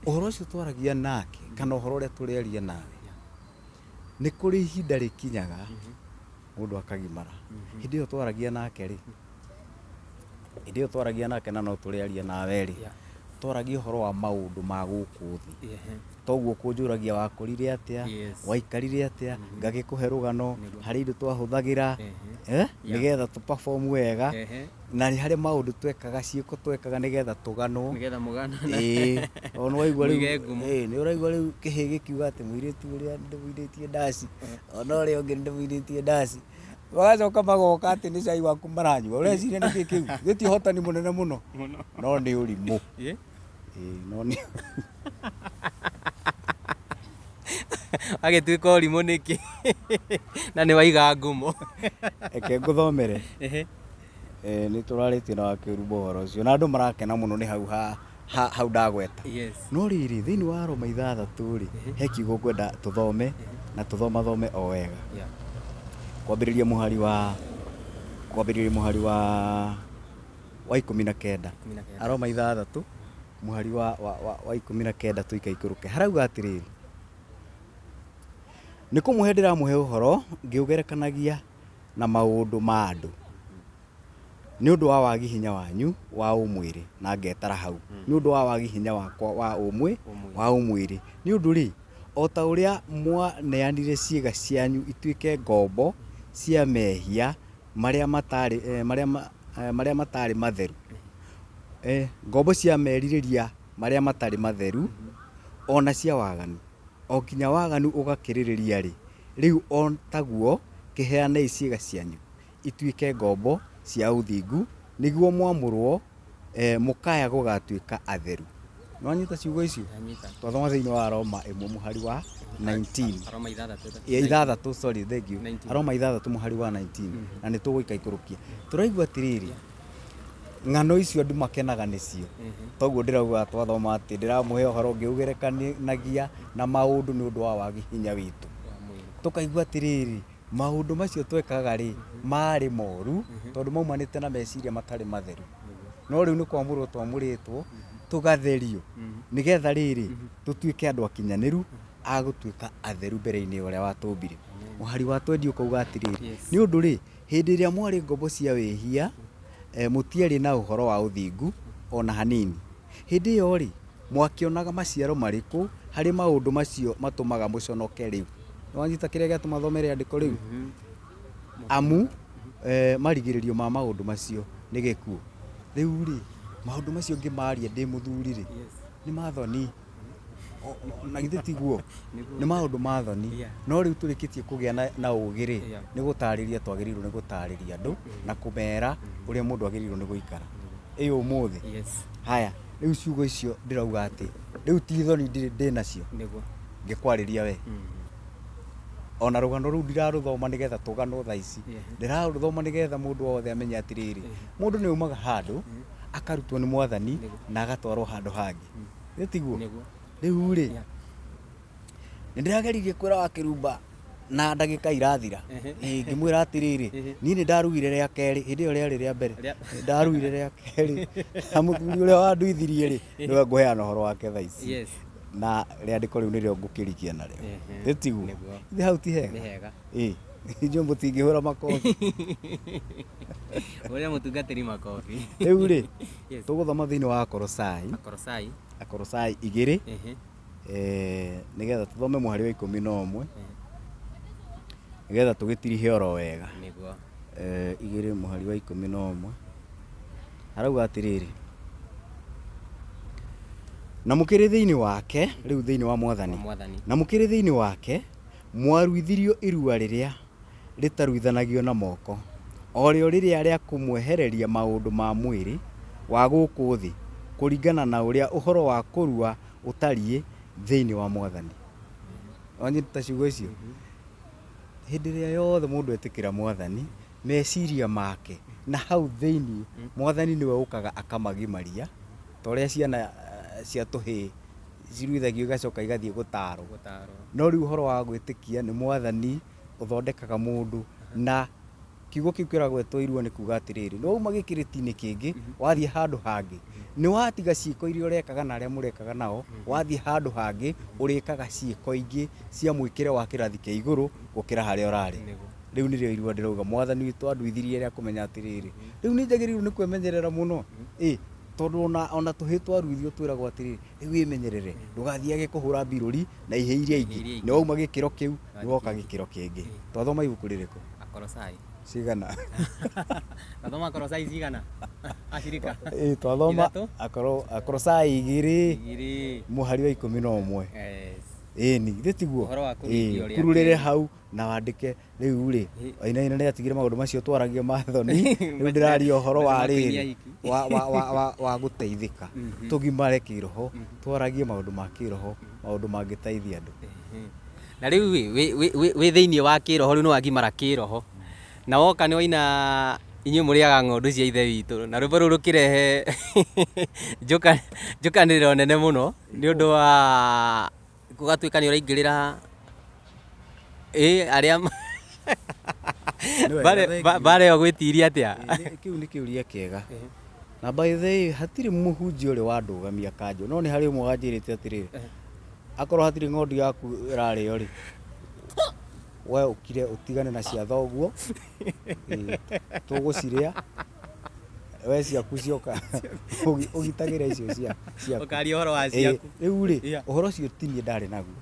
ũhoro ũcio twaragia nake kana ũhoro ũrĩa tũrĩaria nawe nĩ kũrĩ ihinda rĩkinyaga mũndũ akagimara. Hĩndĩ ĩyo twaragia nake rĩ, hĩndĩ ĩyo twaragia nake na no tũrĩaria nawe rĩ, twaragia ũhoro wa maũndũ ma gũkũ thĩ. Toguo kũnjũragia wakũrire atĩa, waikarire atĩa, ngagĩkũhe rũgano harĩ indo twahũthagĩra nĩgetha tũ perform wega na nĩ harĩ maũndũ twekaga ciĩko twekaga nĩgetha tũganwo. Nĩgetha mũganwo. Ĩĩ ona waigua rĩu Mũige ngumo. ĩĩ nĩ ũraigua rĩu kĩhĩ gĩkiuga atĩ mũirĩtu ũrĩa ndĩmũinĩtie ndaci ona ũrĩa ũngĩ ndĩmũinĩtie ndaci magacoka magoka atĩ nĩ cai waku maranyua ũreciria nĩkĩ kĩu gĩti ũhotani mũnene mũno no nĩ ũrimũ. Ĩĩ no nĩ Agĩtuĩka ũrimũ nĩkĩ na nĩ waiga ngumo. Reke ngũthomere. Nĩ tũrarĩtie na Wakĩrumba ũhoro ũcio na andũ marakena mũno nĩ hau hau ndagweta. No rĩrĩ thĩinĩ wa Roma ithathatũ rĩ he kiugo ngwenda tũthome na tũthomathome o wega. Kwambĩrĩria mũhari wa kwambĩrĩria mũhari wa 19. Aroma ithathatũ mũhari wa 19 tũikaikũrũke. Harauga atĩrĩrĩ, nĩ kũmũhe ndĩramũhe ũhoro ngĩũgerekanagia na maũndũ ma andũ nĩ ũndũ wa wagi hinya wanyu wa ũmwĩrĩ na ngetara hau nĩ ũndũ wa wagi hinya wakwa wa ũmwĩ wa ũmwĩrĩ nĩ ũndũ rĩ o ta ũrĩa mwaneanire ciĩga cianyu ituĩke ngombo cia mehia marĩa matarĩ marĩa matarĩ matheru ngombo cia merirĩria marĩa matarĩ matheru ona cia waganu o nginya waganu ũgakĩrĩrĩria rĩ rĩu o taguo kĩheanei ciĩga cianyu ituĩke ngombo cia ũthingu nĩguo mwamũrwo mũkaya gũgatuĩka atheru. Nĩwanyita ciugo icio? Twathoma thĩinĩ wa Roma ĩmwe mũhari wa 19. Aroma ithathatũ. Ithathatũ, sorry, thank you. Aroma ithathatũ mũhari wa 19 na nĩ tũgũikaikũrũkia. Tũraigua atĩrĩrĩ, ng'ano icio andũ makenaga nĩcio. Toguo ndĩrauga twathoma atĩ ndĩramũhe ũhoro ngĩũgerekanagia na maũndũ nĩ ũndũ wa wagi hinya witũ. Tũkaigua atĩrĩrĩ, maũndũ macio twekaga rĩ marĩ moru tondũ maumanĩte na meciria matarĩ matheru. No rĩu nĩ kwamũrwo twamũrĩtwo tũgatherio nĩgetha rĩrĩ tũtuĩke andũ akinyanĩru a gũtuĩka atheru mbere-inĩ ya ũrĩa watũmbire. Mũhari wa twendi ũkauga atĩrĩrĩ, nĩ ũndũ rĩ hĩndĩ ĩrĩa mwarĩ ngombo cia wĩhia mũtiarĩ na ũhoro wa ũthingu ona hanini. Hĩndĩ ĩyo rĩ mwakĩonaga maciaro marĩkũ harĩ maũndũ macio matũmaga mũconoke rĩu? Nĩwanyita kĩrĩa gĩatũma thome rĩandĩko rĩu? Amu marigĩrĩrio ma maũndũ macio nĩ gĩkuũ. Rĩu rĩ maũndũ macio ngĩmaria ndĩ mũthuri rĩ nĩ ma thoni. Na githĩ tiguo? Nĩ maũndũ ma thoni. No rĩu tũrĩkĩtie kũgĩa na ũgĩ rĩ nĩ gũtarĩria twagĩrĩirwo nĩ gũtarĩria andũ na kũmera ũrĩa mũndũ agĩrĩirwo nĩ gũikara. Ĩ ũmũthĩ. Haya rĩu ciugo icio ndĩrauga atĩ rĩu ti thoni ndĩ nacio ngĩkwarĩria we. Ona rũgano rũu ndirarũthoma nĩgetha tũganwo thaa ici. Ndĩrarũthoma nĩgetha mũndũ wothe amenye atĩrĩrĩ, mũndũ nĩ aumaga handũ akarutwo nĩ mwathani na agatwarwo handũ hangĩ. Githĩ tiguo? Rĩu rĩ nĩ ndĩrageririe kwĩra Wakĩrumba Na ndagĩka irathira. Ĩĩ, ngĩmwĩra atĩrĩrĩ, niĩ nĩ ndaruire rĩa kerĩ, hĩndĩ ĩyo rĩarĩ rĩa mbere, nĩ ndaruire rĩa kerĩ, na mũthuri ũrĩa wanduithirie rĩ, nĩwe ngũheana ũhoro wake thaa ici. Na rĩandĩko rĩu nĩrĩo ngũkĩrikia narĩo. Ĩ tiguo? Nĩguo. Githĩ hau ti hega? Nĩ hega. Ĩ, inyuĩ mũtingĩhũra makobi. Hũrĩra mũtungatĩri makobi. Rĩu rĩ, tũgũthoma thĩinĩ wa Akorosai, Akorosai. Akorosai 2, nĩgetha tũthome mũhari wa 11, nĩgetha tũgĩtirihe oro wega. Nĩguo. 2 mũhari wa 11 harauga atĩrĩrĩ, na mũkĩrĩ thĩinĩ wake, rĩu thĩinĩ wa Mwathani, Wa Mwathani. Na mũkĩrĩ thĩinĩ wake mwaruithirio irua rĩrĩa rĩtaruithanagio na moko, o rĩo rĩrĩa rĩa kũmwehereria maũndũ ma mwĩrĩ wa gũkũ thĩ, kũringana na ũrĩa ũhoro wa kũrua ũtariĩ thĩinĩ wa Mwathani. Wanyita ciugo icio? Hĩndĩ ĩrĩa yothe mũndũ etĩkĩra Mwathani, meciria make na hau thĩinĩ Mwathani nĩwe ũkaga akamagimaria, ta ũrĩa ciana cia tũhĩĩ ciruithagio igacoka igathiĩ gũtarwo. Gũtarwo. No rĩu ũhoro wa gwĩtĩkia nĩ Mwathani ũthondekaga mũndũ, na kiugo kĩu kĩragwetwo irua nĩ kuga atĩrĩrĩ, nĩ wauma gĩkĩrĩti-inĩ kĩngĩ, wathiĩ handũ hangĩ, nĩ watiga ciĩko iria ũrekaga na arĩa mũrekaga nao, wathiĩ handũ hangĩ ũrĩkaga ciĩko ingĩ cia mwĩkĩre wa kĩrathi kĩa igũrũ gũkĩra harĩa ũrarĩ. Nĩguo. Rĩu nĩrĩo irua ndĩrauga Mwathani witũ anduithirie rĩa kũmenya atĩrĩrĩ, rĩu nĩ njagĩrĩirwo nĩ kwĩmenyerera mũno, ĩ tondũ ona tũhĩĩ twaruithio twĩragwo atĩrĩrĩ, rĩu wĩmenyerere ndũgathiage kũhũra mbirũri na ihĩĩ iria ingĩ, nĩ wauma gĩkĩro kĩu nĩ woka gĩkĩro kĩngĩ. Twathoma ibuku rĩrĩkũ? Akorosai. Cigana? Twathoma Akorosai cigana? Ashirika. Ĩ twathoma Ithatũ? Akorosai 2 2 mũhari wa 11. Yes. Ĩni, githĩ tiguo? Ũhoro wa kũruithio rĩa Kururĩre kerĩ. hau na wandĩke rĩu rĩ, Wainaina nĩ atigire maũndũ macio twaragia ma thoni, rĩu ndĩraria ũhoro wa Macio ma kũinia rĩrĩ, hiki. wa gũteithĩka, tũgimare kĩroho, twaragie maũndũ ma kĩroho, maũndũ mangĩteithia andũ. Na rĩu ĩ, wĩ thĩinĩ wa kĩroho rĩu nĩ wagimara kĩroho, na woka nĩ waina inyuĩ mũrĩaga ng'ondu cia ithe witũ, na rwĩmbo rũu rũkĩrehe njũkanĩrĩro nene mũno, nĩ ũndũ wa gũgatuĩka nĩ ũraingĩrĩra ĩ arĩa Nĩ wega, thank you. Mbara ĩyo gwĩtiria atĩa? Kĩu nĩ kĩũria kĩega. Na by the way, hatirĩ mũhunjia ũrĩ wandũgamia kanjũ, no nĩ harĩ ũmwe wanjĩrĩte atĩrĩrĩ, akorwo hatirĩ ng'ondu yaku ĩrarĩo rĩ, we ũkire ũtigane na cia thoguo, ĩ, tũgũcirĩa, we ciaku cioka ũgitagĩre icio ciaku. Ũkaria ũhoro wa ciaku. Rĩu rĩ, ũhoro ũcio ti niĩ ndarĩ naguo,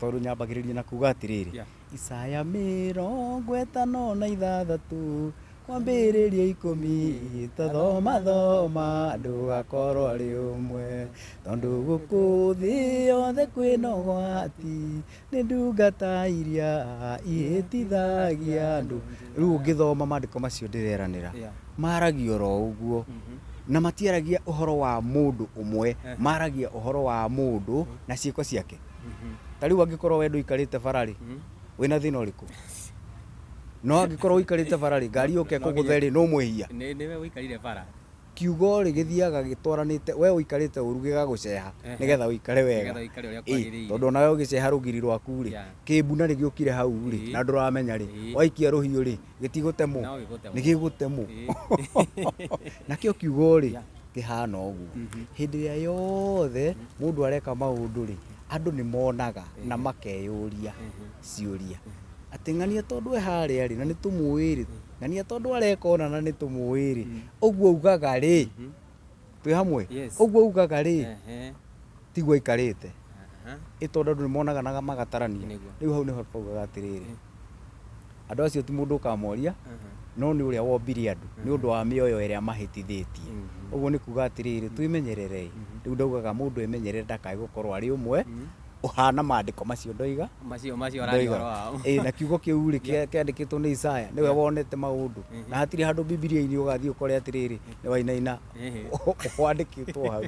tondũ nyambagĩrĩria na kuga atĩrĩrĩ, Isaya 56 kwambĩrĩria 10, tathoma thoma ndũgakorwo arĩ ũmwe, tondũ gũkũ thĩ yothe kwĩna ũgwati, nĩ ndungata iria ihĩtithagia andũ. Rĩu ũngĩthoma maandĩko macio ndĩreranĩra, maragia oro ũguo, na matiaragia ũhoro wa mũndũ ũmwe, maragia ũhoro wa mũndũ na ciĩko ciake. Ta rĩu angĩkorwo we ndũikarĩte bara rĩ, wĩna thĩna ũrĩkũ? No angĩkorwo ũikarĩte bara rĩ, ngari yũke ĩkũgũthe rĩ, nũ mwĩhia? Nĩwe ũikarire bara. Kiugo rĩ gĩthiaga gĩtwaranĩte, we ũikarĩte ũru gĩgagũceha nĩgetha ũikare wega. Nĩgetha ũikare ũrĩa Ĩ, kwagĩrĩire. tondũ onawe ũgĩceha rũgiri rwaku rĩ, kĩmbu na nĩgĩũkire hau rĩ, na ndũramenya rĩ, waikia rũhiũ rĩ, gĩtigũtemwo? No gĩgũtemwo. Nĩ gĩgũtemwo. Nakĩo kiugo rĩ, kĩhana ũguo. Hĩndĩ ĩrĩa yothe mũndũ areka maũndũ rĩ, andũ nĩ monaga na makeyũria ciũria. Atĩ ng'ania tondũ e harĩa rĩ, na nĩ tũmũĩ rĩ, ng'ania tondũ areka ũna na nĩ tũmũĩ rĩ, ũguo augaga rĩ, twĩ hamwe? Yes. Ũguo augaga rĩ, tiguo aikarĩte. Ĩ tondũ andũ nĩ monaga na magatarania. Nĩguo. Rĩu hau nĩho twaugaga atĩrĩrĩ, andũ acio ti mũndũ ũkamoria, no nĩ ũrĩa wombire andũ nĩ ũndũ wa mĩoyo ĩrĩa mahĩtithĩtie. Ũguo nĩ kuga atĩrĩrĩ, twĩmenyererei. Rĩu ndaugaga mũndũ emenyerere ndakae gũkorwo arĩ ũmwe ũhana maandĩko macio ndoiga. Macio macio ũraria Ndoiga. ũhoro wao. Ĩ, na kiugo kĩu rĩ, kĩandĩkĩtwo nĩ Isaya, nĩwe wonete maũndũ. Na hatirĩ handũ Bibilia-inĩ ũgathiĩ ũkore atĩrĩrĩ, nĩ Wainaina wandĩkĩtwo hau.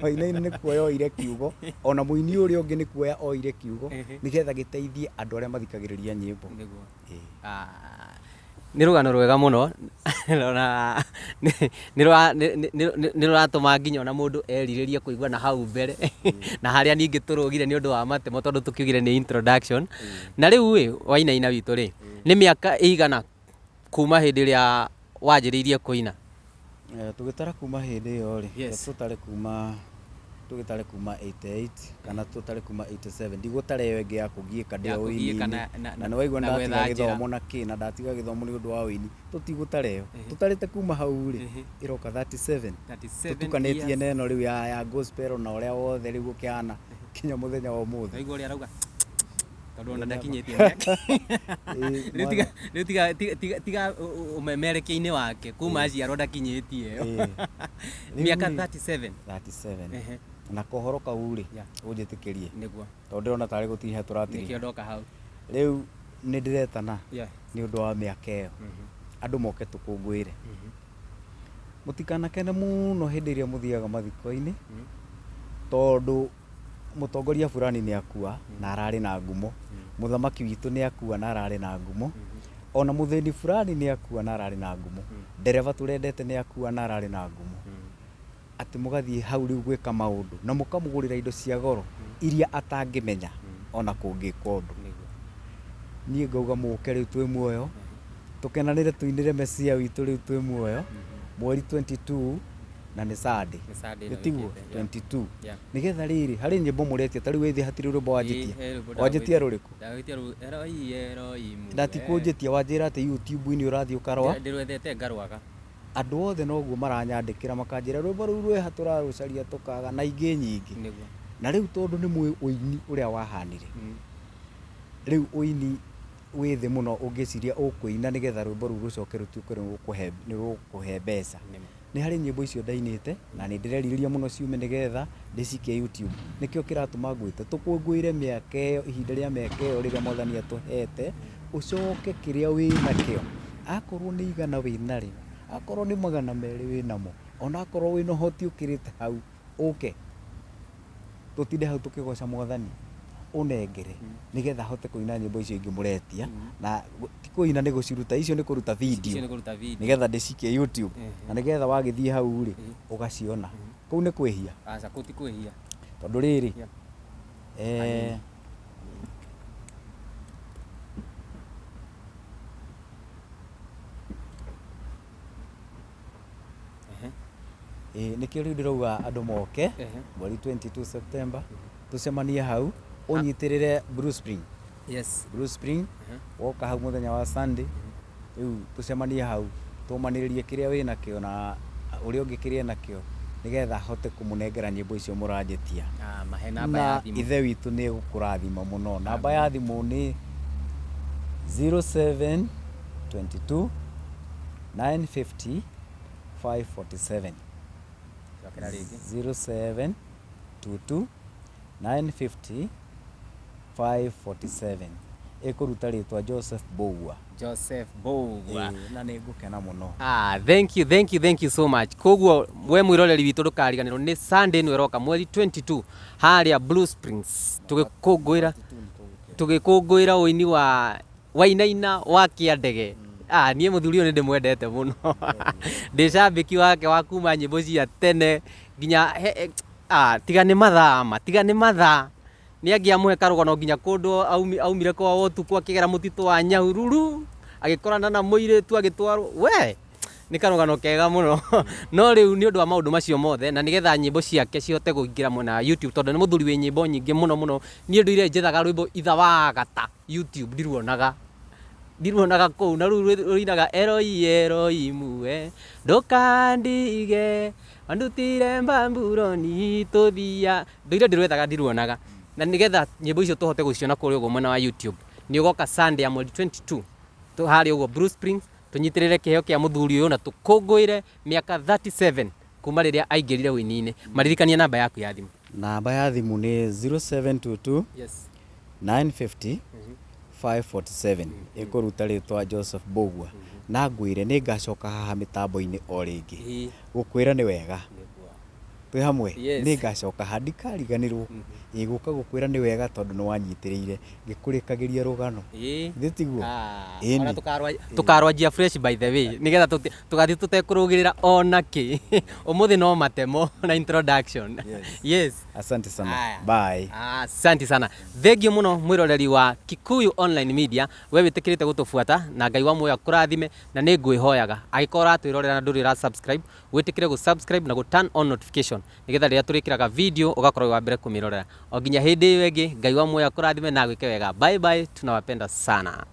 Wainaina nĩ kuoya oire kiugo, ona mũini ũrĩa ũngĩ nĩ kuoya oire kiugo, nĩgetha gĩteithie andũ arĩa mathikagĩrĩria nyĩmbo. Nĩguo. Ĩ. Ah, Nĩ rũgano rwega mũno na nĩ rũratũma nginya ona mũndũ erirĩrie kũigua na hau mbere na harĩa ningĩ tũrũgire nĩ ũndũ wa matemo tondũ tũkiugire nĩ introduction. Na rĩu ĩ, Wainaina witũ rĩ, nĩ mĩaka ĩigana kuma hĩndĩ ĩrĩa wanjĩrĩirie kũina? Tũgĩtara kuma hĩndĩ ĩyo rĩ, Yes. tũtare kuma tũgĩtare kuma 88 kana tũtare kuma 87, ndigũtara ĩyo ĩngĩ ya kũgiĩka ndĩ Ya o kũgiĩka ũini-inĩ. Na nĩ waigua na nĩ ndatiga gwetha njĩra. gĩthomo na kĩ, na ndatiga gĩthomo nĩ ũndũ wa ũini, tũtigũtara ĩyo. Tũtarĩte kuma hau rĩ, ĩroka 37. 37 Tũtukanĩtie years. na ĩno rĩu ya gospel na ũrĩa wothe rĩu ũkĩhana kinya mũthenya wa ũmũthĩ. Waigua ũrĩa arauga tondũ ona ndakinyĩtie mĩaka. Rĩu tiga rĩu tiga tiga tiga tiga ũmemerekia-inĩ wake kuma aciarwo ndakinyĩtie ĩyo. Rĩu Mĩaka rĩ, 37. 37. Ehe. Na kohoro kau rĩ, ũnjĩtĩkĩrie. Nĩguo. Tondũ ndĩrona tarĩ gũtinia tũratinia. Nĩkĩo ndoka hau. Rĩu nĩ ndĩretana nĩ ũndũ wa mĩaka ĩyo. Andũ moke tũkũngũĩre. Mũtikanakene mũno hĩndĩ ĩrĩa mũthiaga mathiko-inĩ, tondũ mũtongoria fulani nĩ akua na ararĩ na ngumo, mũthamaki witũ nĩ akua na ararĩ na ngumo, ona mũthĩni fulani nĩ akua na ararĩ na ngumo, ndereba tũrendete nĩ akua na ararĩ na ngumo. Atĩ mũgathiĩ hau rĩu gwĩka maũndũ na mũkamũgũrĩra indo cia goro iria atangĩmenya ona kũngĩkwo ũndũ. Niĩ ngauga mũke rĩu twĩ muoyo, tũkenanĩre tũinĩre Mesia witũ rĩu twĩ muoyo, mweri 22 na nĩ Sunday. Nĩ Sunday ĩno Nĩ tiguo? ĩũkĩte, yeah. 22. Yeah. Nĩgetha rĩrĩ, harĩ nyĩmbo mũretia, ta rĩu ĩthĩ hatirĩ rwĩmbo wanjĩtia. Ĩĩ, he rwĩmbo Wanjĩtia ndagwĩtia. rũrĩkũ? Ndagwĩtia rũu Eroi Eroi mu. Na ti kũnjĩtia, wanjĩra atĩ YouTube-inĩ ũrathiĩ ũkarwa. Ndĩrwethete ngarwaga. Andũ othe noguo maranyandĩkĩra makanjĩra rwĩmbo rũu rwĩha tũrarũcaria tũkaga na ingĩ nyingĩ. Nĩguo. Na rĩu tondũ nĩ mũĩ ũini ũrĩa wahanire. Rĩu ũini wĩ thĩ mũno ũngĩciria ũkũina nĩgetha rwĩmbo rũu rũcoke rũtuĩke nĩ rũgũkũhe mbeca. Nĩ harĩ nyĩmbo icio ndainĩte na nĩ ndĩrerirĩria mũno ciume nĩgetha ndĩcikie YouTube. Nĩkĩo kĩratũma ngwĩte tũkũngũĩre mĩaka ĩyo, ihinda rĩa mĩaka ĩyo rĩrĩa Mwathani atũhete, ũcoke kĩrĩa wĩnakĩo, akorwo nĩ igana wĩnarĩo, akorwo nĩ 200 wĩnamo, ona akorwo wĩna ũhoti ũkĩrĩte hau, ũke tũtinde hau tũkĩgoca Mwathani, ũnengere nĩgetha hote kũina nyĩmbo icio ingĩ mũretia, na ti kũina nĩ gũciruta, icio nĩ kũruta video. Icio nĩ kũruta video. Nĩgetha ndĩcikie YouTube, na nĩgetha wagĩthiĩ hau rĩ, ũgaciona. Kũu nĩ kwĩhia? Aca, kũu ti kwĩhia. Tondũ rĩrĩ, Ĩĩ nĩkĩo rĩu ndĩrauga andũ moke mweri 22 September, tũcemanie hau, ũnyitĩrĩre Blue Spring. Yes. Blue Spring, woka hau mũthenya wa Sunday, rĩu tũcemanie hau, tũmanĩrĩrie kĩrĩa wĩnakĩo na ũrĩa ũngĩ kĩrĩa enakĩo, nĩgetha hote kũmũnengera nyĩmbo icio mũranjĩtia. Ah, mahe namba ya Na thimũ. Ithe witũ nĩ egũkũrathima mũno. Namba ya thimũ nĩ 0722 950 547. Cokera rĩngĩ. 0722 950 547. Ĩkũruta rĩtwa Joseph Mbũgua. Joseph Mbũgua. Ĩĩ, na nĩ ngũkena mũno. Ah, thank you, thank you, thank you so much. Koguo we mwĩroreri witũ ndũkariganĩrwo nĩ Sunday ĩno ĩroka mweri 22 harĩa Blue Springs tũgĩkũngũĩra ũini wa Wainaina wa Kĩandege. Ah, niĩ mũthuri ũyũ nĩ ndĩmwendete mũno. Ndĩ cambĩki wake wa kuma nyĩmbo cia tene nginya ah, tiga nĩ mathaa ma, tiga nĩ mathaa. Nĩ angĩamũhe karũgano nginya kũndũ aumire kwao ũtukũ akĩgera mũtitũ wa Nyahururu, agĩkorana na mũirĩtu agĩtwarwo, we! Nĩ karũgano kega mũno. No rĩu nĩ ũndũ wa maũndũ macio mothe na nĩgetha nyĩmbo ciake cihote kũingĩra mwena wa YouTube tondũ nĩ mũthuri wĩ nyĩmbo nyingĩ mũno mũno. Niĩ ndũire njethaga rwĩmbo itha wa gata YouTube ndiruonaga. Ndiruonaga kũu na rũu rũinaga Eloi Eloi muwe ndũkandige wandutire Babuloni tũthia. Ndũire ndĩrwethaga ndiruonaga. Na nĩgetha nyĩmbo icio tũhote gũciona kũrĩa ũguo mwena wa YouTube nĩ ũgoka Sunday ya mweri 22 harĩa ũguo Blue Springs tũnyitĩrĩre kĩheo kĩa mũthuri ũyũ na tũkũngũĩre mĩaka 37 kuma rĩrĩa aingĩrire ũini-inĩ. Maririkanie namba yaku ya thimũ. Namba ya thimũ nĩ 0722 Yes. 950 547. Ĩkũruta rĩtwa Joseph Mbũgua. Na ngwĩre nĩ ngacoka haha mĩtambo-inĩ o rĩngĩ. Gũkwĩra nĩ wega. Nĩguo. Twĩ hamwe? Yes. Nĩ ngacoka ha ndikariganĩrwo. Ĩ gũka gũkwĩra nĩ wega tondũ nĩ wanyitĩrĩire ngĩkũrĩkagĩria rũgano. Ĩĩ. Githĩ tiguo? Ah, Ĩni. ona tũkarwanjia fresh by the way nĩgetha tũgathiĩ tũtekũrũgĩrĩra ona kĩ. Ũmũthĩ no matemo na introduction. Yes. Yes. Asante sana. Aya. Bye. Asante sana. Thengio mũno mwĩroreri wa Kikuyu Online Media, we wĩtĩkĩrĩte gũtũbuata na Ngai wa muoyo akũrathime na nĩ ngwĩhoyaga angĩkorwo ũratwĩrorera na ndũrĩ ũra subscribe, wĩtĩkĩre gũ subscribe na gũ turn on notification nĩgetha rĩrĩa tũrĩkĩraga video ũgakorwo wĩ wa mbere kũmĩrorera. O nginya hĩndĩ ĩyo ĩngĩ, Ngai wa muoyo akũrathime na agwĩke wega. Bye bye, tunawapenda sana.